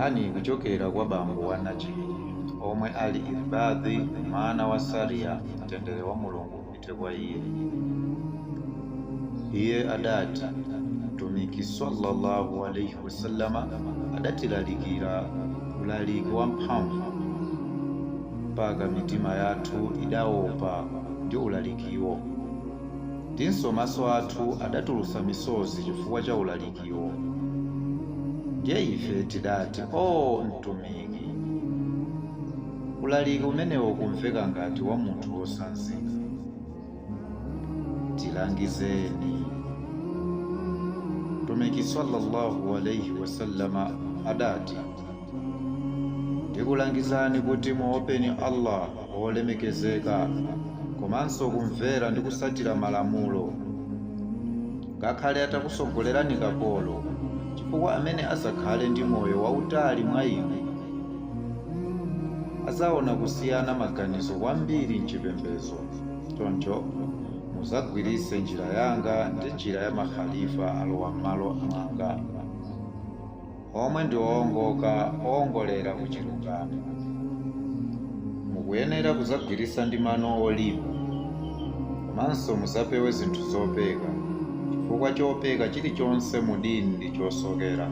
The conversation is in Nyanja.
Nkhani ikuchokera kwa bambo wa Najih, omwe ali Irbadhi mwana wa Sariya, mtendere wa Mulungu upite kwa iye. Iye adati, Mtumiki sallallahu alaihi wasallama adatilalikira ulaliki wamphamvu mpaka mitima yathu idaopa ndi ulalikiwo, ndinso maso athu adatulutsa misozi chifukwa cha ulalikiwo. Ndiye ife tidati, O Mtumiki, ulaliki umenewo ukumveka ngati wa munthu wosanzika. Tilangizeni. Mtumiki sallallahu alaihi wasallama adati, Ndikulangizani kuti muopeni Allah wolemekezeka komanso kumvera ndi kusatira malamulo, ngakhale atakusogolerani kapolo, chifukwa amene azakhale ndi moyo wautali mwa inu azaona kusiyana maganizo kwambiri mchipembezo. Choncho muzagwiritse njira yanga ndi njira ya makhalifa alowa m'malo mwanga, omwe ndi owongoka, owongolera ku chilungamo. Mukuyenera kuzagwiritsa ndi mano olimba, komanso muzapewe zinthu zopeka, chifukwa chopeka chilichonse mu deen ndi chosokera.